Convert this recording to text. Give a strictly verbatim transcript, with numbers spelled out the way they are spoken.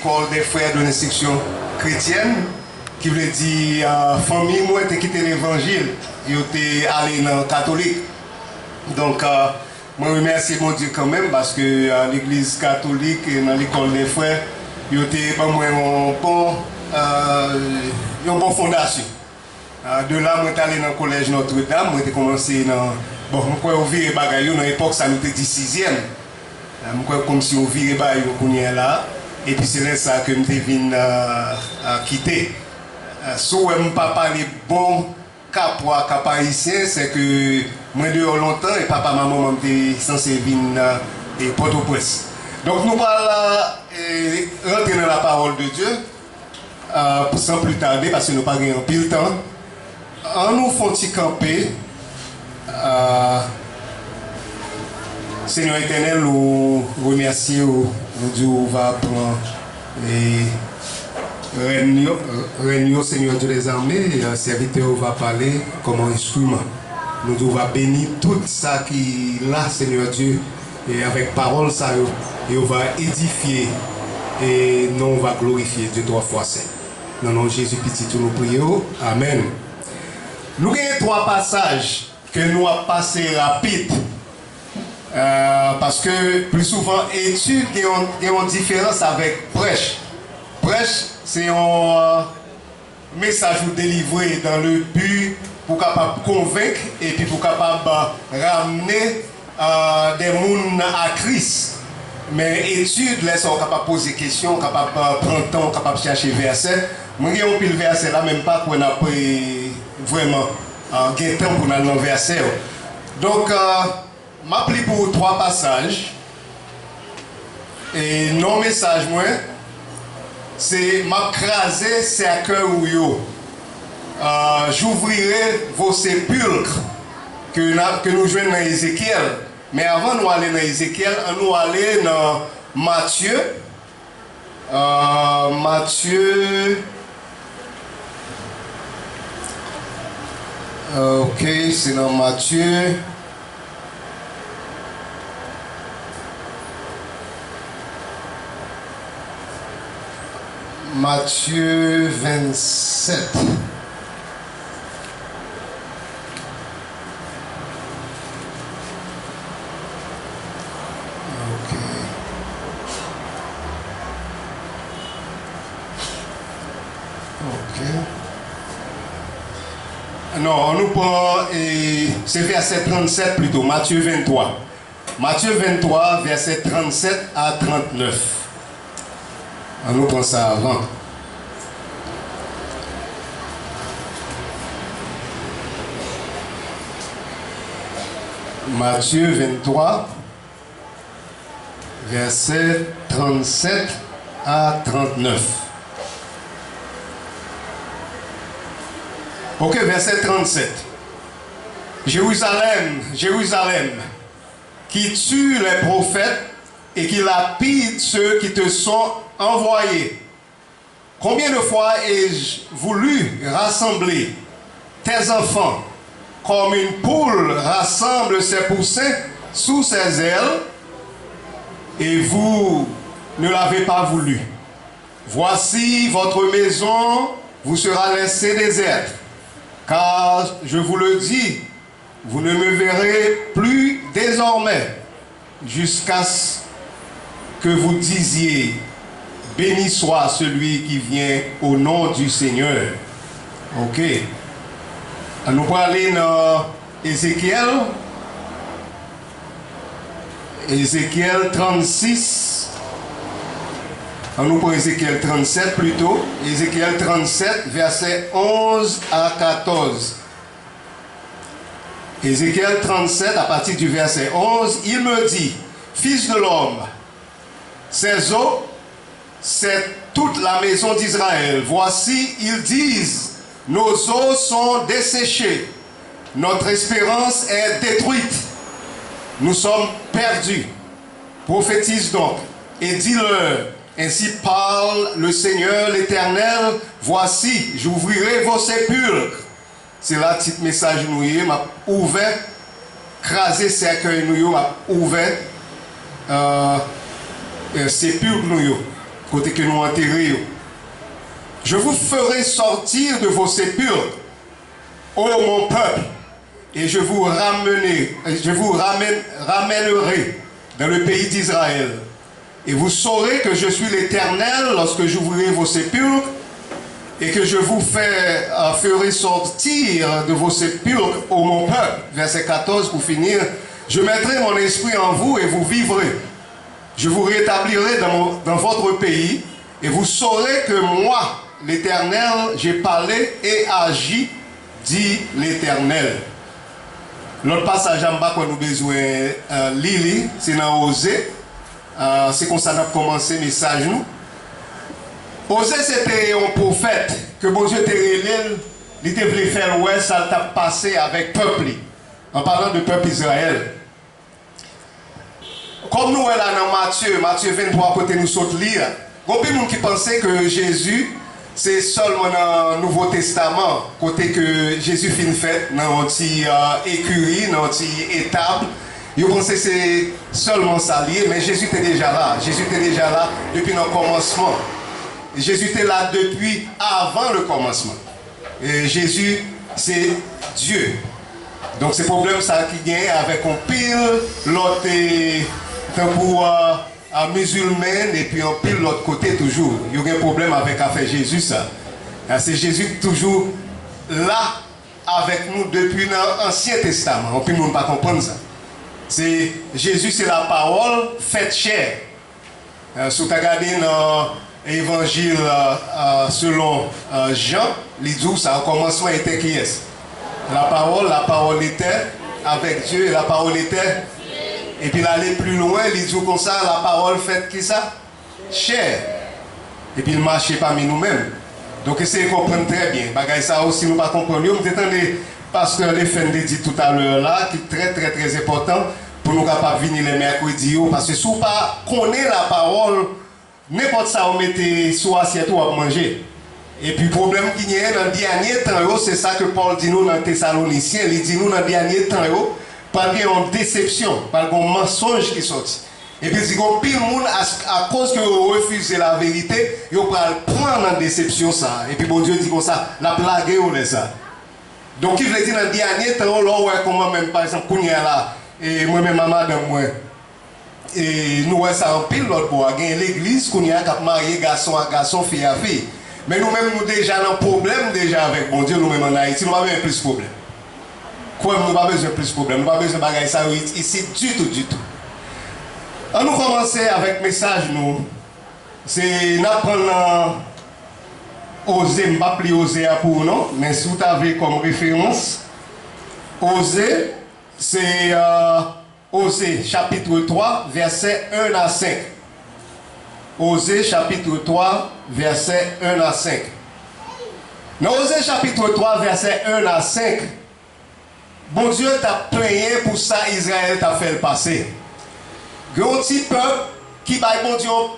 École des Frères de l'Instruction Chrétienne, ki vle di, euh, fanmi mwen te kite levanjil, yo te ale nan katolik. Donk, euh, mwen remèsye Bondye kanmenm paske, euh, legliz katolik, euh, nan Lekòl dè Frè, yo te ban mwen yon bon, euh, yon bon fondasyon. Ah, de la, mwen t ale nan kolèj Notre Dame, mwen te kòmanse nan, bon, mwen kwè yo vire bagay yo, nan epòk sa nou te di sizyèm. Ah, mwen kwè kòmsi yo vire bagay yo kounye a la, epi se lè sa ke m te vin, ah, ah, kite. Ah, si w wè m pa pale bon Kapwa, Kap Ayisyen, se ke mwen deyò lontan e papa m ak manman m te sanse vin, ah, e Pòtoprens. Donk nou pral, ah, e, rantre nan la parole de Dieu. Euh, sans plus tarder, paske nou pa gen anpil tan, ann nou fè yon ti kanpe. Euh, Senyè Etènèl, nou remèsye w, nou di w va pran, e, rèn yo, rèn yo, Senyè Dye dèzame, e, sèvitè w va pale kòm yon enstriman. Nou di w va beni tout sa ki la, Senyè Dye, e avèk pawòl sa yo, yo va edifye, e non w va glorifye, Dye twa fwa sen. Nan non Jezi Pitit ou nou priye w. Amèn. Nou gen twa pasaj ke nou ap pase rapid, e, paske pli souvan etid gen yon, gen yon diferans avèk prèch. Prèch, se yon, e, mesaj ou delivre dans le but pou kapab konvenk epi pou kapab, euh, ramne, euh, de moun a Kris. Men etid, lè sa w kapab poze kesyon, w kapab, euh, pran tan, w kapab chache vèsè. Mwen gen yon pil vèsè la, men m pa kwè n ap, euh, vrèman, euh, gen tan pou n al nan vèsè yo. Donk, euh, M ap li pou ou twa pasaj. E non mesaj mwen, se m ap kraze sèkèy ou yo. Euh, j'ouvrirai vos sépulcres, ke n ap, ke nou jwenn nan Ezekyèl. Men avan nou ale nan Ezekyèl, ann nou ale nan Matye. Euh, Matye. Euh, ok, se nan Matye. Matye vennsèt. Ok. Ok. Non, nou pran, e, se vèsè trannsèt plito, Matye venntwa. Matye venntwa, vèsè trannsèt a trantnèf. Ann nou pran sa avan. Matye venntwa, vèsè trannsèt a trantnèf. Ok, vèsè trannsèt. Jérusalem, Jérusalem, qui tue les prophètes et qui lapide ceux qui te sont envoyés. Combien de fois ai-je voulu rassembler tes enfants comme une poule rassemble ses poussins sous ses ailes, et vous ne l'avez pas voulu. Voici, votre maison vous sera laissée déserte, car je vous le dis, vous ne me verrez plus désormais, jusqu'à ce que vous disiez, béni soit celui qui vient au nom du Seigneur. Ok. Ann nou prale nan Ezekyèl. Ezekyèl trannsis. Ann nou pran Ezekyèl trannsèt plito. Ezekyèl trannsèt, vèsè onz a katòz. Ézéchiel trente-sept, à partir du verset onze, il me dit, fils de l'homme, ces os, c'est toute la maison d'Israël. Voici, ils disent, nos os sont desséchés, notre espérance est détruite, nous sommes perdus. Prophétise donc, et dis-leur, ainsi parle le Seigneur l'Éternel, voici, j'ouvrirai vos sépulcres. Se la tit mesaj nou ye, m ap ouvè, kraze sèkèy nou yo, m ap ouvè, euh, euh, sepilk nou yo. kote ke nou antere yo. Je vous ferai sortir de vos sépulcres, ô mon peuple, et je vous ramenerai, je vous ramène- ramènerai dans le pays d'Israël. Et vous saurez que je suis l'Éternel lorsque j'ouvrirai vos sépulcres et que je vous fais, euh, ferai sortir de vos sépulcres, ô mon peuple. Verset quatorze pour finir. Je mettrai mon esprit en vous et vous vivrez. Je vous rétablirai dans, mon- dans votre pays et vous saurez que moi, l'Éternel, j'ai parlé et agi, dit l'Éternel. Lòt pasaj la, m pa kwè nou bezwen, euh, li li, se nan Oze. Euh, se konsa n ap kòmanse mesaj nou. Oze se te yon pwofèt ke Bondye te rele l, li te vle fè l wè sa l t ap pase avèk pèp li, an palan de pèp Izrayèl. Kòm nou wè la nan Matye, Matye venntwa kote nou sot li a, gen anpil moun ki panse ke Jezi se sèlman nan Nouvo Testaman, kote ke Jezi fin fèt nan yon ti, euh, ekiri, nan yon ti etab, yo panse se sèlman sa l ye, men Jezi te deja la. Jezi te deja la depi nan kòmansman. Jezi te la depi avan le kòmansman. E Jezi se Dye. Donk se pwoblèm sa ki genyen avèk anpil lòt, e, tankou, a, a, mizilmen, epi anpil lòt kote toujou. Yo gen pwoblèm avèk afè Jezi sa. A, se Jezi ki toujou la avèk nou depi nan Ansyen Testaman. Anpil moun pa konprann sa. Se Jezi se lapawòl fèt chè. Euh, si w ta gade nan Evanjil, euh, euh, selon, euh, Jan, li di w sa, o kòmansman etè kiyès? Lapawòl, lapawòl etè avèk Dye, e lapawòl etè. Epi l ale pli lwen, li di w konsa, lapawòl fèt kisa? Chè. Epi l mache pami nou menm. Donk, eseye konprann trè byen. Bagay sa yo, si nou pa konprann yo, m te tande pastè Lefèn te di toutalè la, ki trè, trè, trè enpòtan pou nou kapab vini lè mèkredi yo, paske si w pa konnen lapawòl, nenpòt sa w mete sou asyèt ou, w ap manje. Epi pwoblèm ki genyen nan dènye tan yo, se sa ke Pòl di nou nan Tesalonisyen, li di nou nan dènye tan yo, pral gen yon desepsyon, pral gen yon mansonj ki sòti. Epi l di gen anpil moun, as- akoz ke yo refize laverite, yo pral pran nan desepsyon sa a. Epi Bondye di konsa, l ap lage yo lè sa a. Donk, ki vle di nan dènye tan yo, lè w wè kòman menm, pa egzanp, kounye a la, e mwen menm a madanm mwen, e nou wè sa anpil lòt bò a, gen legliz kounye a k ap marye gason ak gason, fi a fi. Men nou menm, nou deja nan pwoblèm deja avèk Bondye, nou menm ann Ayiti, nou pa bezwen plis pwoblèm. Kwè m, nou pa bezwen plis pwoblèm. Nou pa bezwen bagay sa yo it- isit ditou, ditou. An nou kòmanse avèk mesaj nou. Se, n ap pran nan Oze, m p ap li Oze a pou ou non, men si w ta vle kòm referans, Oze, se, euh, Oze, chapitre twa, vèsè en a senk. Oze, chapitre twa, vèsè en a senk. Nan Oze, chapitre twa, vèsè en a senk, Bondye t ap plenyen pou sa Izrayèl t ap fè l pase. Gen yon ti pèp ki bay Bondye yon